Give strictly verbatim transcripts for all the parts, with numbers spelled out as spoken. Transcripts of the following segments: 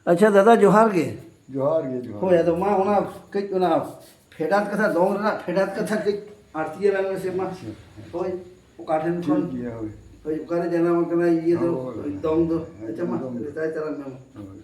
ᱟᱪᱪᱷᱟ ᱫᱟᱫᱟ, ᱡᱚᱦᱟᱨ ᱜᱮ᱾ ᱡᱚᱦᱟᱨ ᱜᱮ, ᱡᱚᱦᱟᱨ ᱦᱳᱭ, ᱜᱮ᱾ ᱟᱫᱚ ᱢᱟ ᱚᱱᱟ ᱠᱟᱹᱡ, ᱚᱱᱟ ᱯᱷᱮᱰᱟᱛ ᱠᱟᱛᱷᱟ, ᱫᱚᱝ ᱨᱮᱱᱟᱜ ᱯᱷᱮᱰᱟᱛ ᱠᱟᱛᱷᱟ ᱠᱟᱹᱡ ᱟᱬᱛᱤ ᱟᱞᱟᱝ ᱢᱮᱥᱮ ᱢᱟ᱾ ᱟᱪᱪᱷᱟ᱾ ᱦᱳᱭ, ᱚᱠᱟ ᱴᱷᱮᱱ ᱴᱷᱤᱠ ᱠᱷᱚᱱ? ᱜᱮᱭᱟ, ᱦᱳᱭ᱾ ᱦᱳᱭ, ᱚᱠᱟᱨᱮ ᱡᱟᱱᱟᱢ ᱟᱠᱟᱱᱟ ᱤᱭᱟᱹ ᱫᱚ, ᱦᱳᱭ, ᱦᱳᱭ᱾ ᱫᱚᱝ ᱫᱚ? ᱟᱪᱪᱷᱟ, ᱢᱟ, ᱮᱠᱫᱚᱢ᱾ ᱨᱮᱛᱟᱭ ᱛᱟᱞᱟᱝ ᱢᱮ ᱢᱟ᱾ ᱦᱳᱭ᱾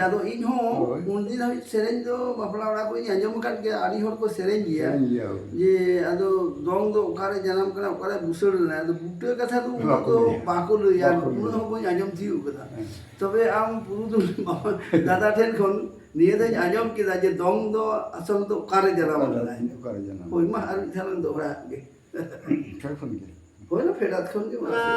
ᱟᱫᱚ ᱤᱧ ᱦᱚᱸ ᱦᱳᱭ᱾ ᱩᱱ ᱫᱤᱱ ᱦᱟᱹᱵᱤᱡ ᱥᱮᱨᱮᱧ ᱫᱚ ᱵᱟᱯᱞᱟ ᱚᱲᱟᱜ ᱠᱚᱨᱮᱧ ᱟᱸᱡᱚᱢ ᱟᱠᱟᱫ ᱜᱮᱭᱟ, ᱟᱹᱰᱤ ᱦᱚᱲ ᱠᱚ ᱥᱮᱨᱮᱧ ᱜᱮᱭᱟ᱾ ᱥᱮᱨᱮᱧ ᱜᱮᱭᱟ, ᱦᱳᱭ᱾ ᱡᱮ ᱟᱫᱚ ᱫᱚᱝ ᱫᱚ ᱚᱠᱟᱨᱮ ᱡᱟᱱᱟᱢ ᱠᱟᱱᱟ, ᱚᱠᱟᱨᱮ ᱵᱩᱥᱟᱹᱲ ᱞᱮᱱᱟ, ᱟᱫᱚ ᱵᱩᱴᱟᱹ ᱠᱟᱛᱷᱟ ᱫᱚ ᱩᱱᱟᱹᱜ ᱵᱟᱠᱚ ᱫᱚ ᱞᱟᱹᱭᱟ᱾ ᱵᱟᱠᱚ ᱞᱟᱹᱭᱟ, ᱵᱟᱠᱚ ᱩᱱᱟᱹᱜ ᱞᱟᱹᱭᱟ᱾ ᱦᱚᱸ ᱵᱟᱹᱧ ᱟᱸᱡᱚᱢ ᱛᱤᱭᱳᱜ ᱠᱟᱫᱟ᱾ ᱦᱮᱸ᱾ ᱛᱚᱵᱮ ᱟᱢ ᱯᱩᱨᱩᱫᱷᱩᱞ ᱵᱟᱵᱟ ᱫᱟᱫᱟ ᱴᱷᱮᱱ ᱠᱷᱚᱱ ᱱᱤᱭᱟᱹ ᱫᱚᱧ ᱟᱸᱡᱚᱢ ᱠᱮᱫᱟ ᱡᱮ ᱫᱚᱝ ᱫᱚ ᱟᱥᱚᱞ ᱫᱚ ᱚᱠᱟᱨᱮ ᱡᱟᱱᱟᱢ ᱚᱠᱟᱨᱮ, ᱞᱮᱱᱟ᱾ ᱚᱠᱟᱨᱮ ᱡᱟᱱᱟᱢ ᱦᱳᱭ, ᱢᱟ ᱞᱮᱱᱟ᱾ ᱟᱨ ᱢᱤᱫ ᱫᱷᱟᱣ ᱞᱟᱝ ᱫᱚᱦᱲᱟᱭᱟᱜ ᱜᱮ᱾ ᱯᱷᱮᱰ ᱠᱷᱚᱱ ᱜᱮ᱾ ᱦᱳᱭ ᱱᱟ, ᱯᱷᱮᱰᱟᱛ ᱠᱷᱚᱱ ᱜᱮ ᱢᱟ ᱥᱮ᱾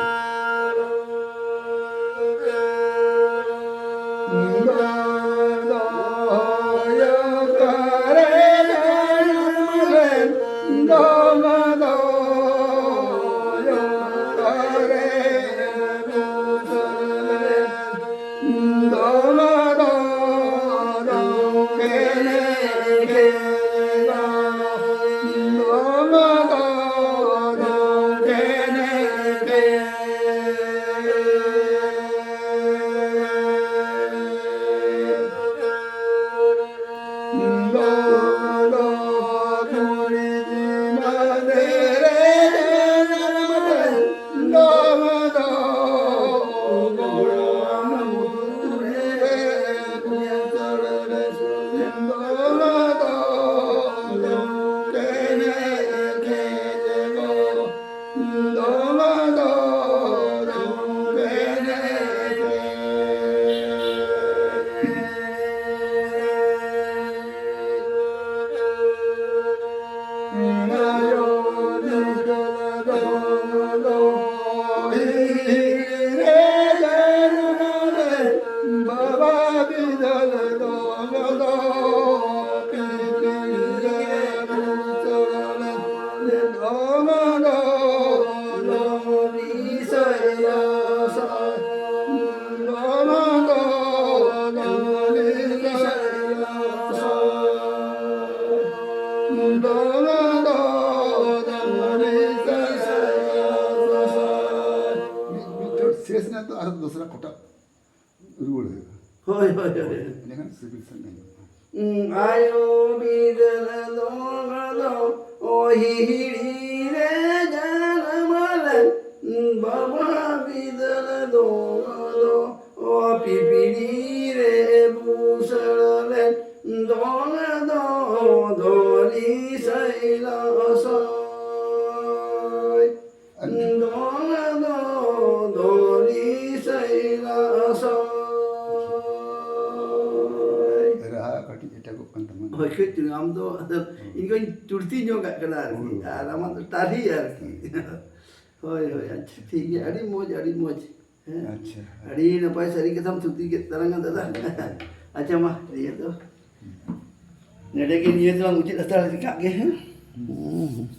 ᱢᱤᱫ ᱪᱚᱴ ᱥᱮᱥ ᱮᱱᱟ ᱛᱚ ᱟᱨ ᱫᱚᱥᱨᱟ ᱠᱚᱴᱟ ᱨᱩᱣᱟᱹᱲ ᱦᱩᱭᱩᱜᱼᱟ᱾ ᱦᱳᱭ, ᱦᱳᱭ, ᱦᱳᱭ᱾ ᱮᱸᱰᱮᱠᱷᱟᱱ ᱥᱤᱵᱤᱞ ᱥᱟᱺᱦᱤᱡ ᱟᱸᱡᱚᱢᱚᱜᱼᱟ᱾ ᱟᱭᱳ ᱵᱤᱫᱟᱹᱞ ᱫᱚ ᱟᱫᱚ ᱚ ᱦᱤᱦᱤᱲᱤ ᱨᱮ ᱡᱟᱱᱟᱢ ᱞᱮᱱ, ᱵᱟᱵᱟ ᱵᱤᱫᱟᱹᱞ ᱫᱚ ᱟᱫᱚ ᱚ ᱯᱤᱯᱤᱲᱤ ᱨᱮ ᱫᱚᱞ ᱫᱚ ᱫᱚᱞᱤ ᱥᱟᱹᱭᱞᱟ ᱥᱟᱹᱭ᱾ ᱫᱚᱞ ᱫᱚ ᱫᱚᱞᱤ ᱥᱟᱹᱭᱞᱟ ᱥᱟᱹᱭ᱾ ᱨᱟᱦᱟ ᱠᱟᱹᱴᱤᱡ ᱮᱴᱟᱜᱚᱜ ᱠᱟᱱ ᱛᱟᱢᱟ᱾ ᱦᱳᱭ, ᱠᱟᱹᱡ ᱪᱩᱞᱩᱝ ᱟᱢ ᱫᱚ, ᱟᱫᱚ ᱤᱧ ᱫᱚᱧ ᱪᱩᱲᱛᱤ ᱧᱚᱜᱟᱜ ᱠᱟᱱᱟ ᱟᱨᱠᱤ, ᱦᱳᱭ᱾ ᱟᱨ ᱟᱢᱟᱜ ᱫᱚ ᱴᱟᱨᱦᱤ ᱟᱨᱠᱤ᱾ ᱦᱳᱭ, ᱦᱳᱭ, ᱟᱪᱪᱷᱟ, ᱴᱷᱤᱠ ᱜᱮᱭᱟ, ᱟᱹᱰᱤ ᱢᱚᱡᱽ, ᱟᱹᱰᱤ ᱢᱚᱡᱽ᱾ ᱦᱮᱸ? ᱟᱪᱪᱷᱟ᱾ ᱟᱹᱰᱤ ᱱᱟᱯᱟᱭ ᱥᱟᱹᱨᱤ ᱠᱟᱛᱷᱟᱢ ᱛᱷᱩᱛᱤ ᱠᱮᱫ ᱛᱟᱞᱟᱝᱟ ᱫᱟᱫᱟ᱾ ᱟᱪᱪᱷᱟ, ᱢᱟ, ᱱᱤᱭᱟᱹ ᱫᱚ ᱱᱚᱰᱮ ᱜᱮ, ᱱᱤᱭᱟᱹ ᱫᱚᱞᱟᱝ ᱢᱩᱪᱟᱹᱫ ᱦᱟᱛᱟᱲ ᱠᱟᱜ ᱜᱮ, ᱦᱮᱸ? ᱦᱩᱸ᱾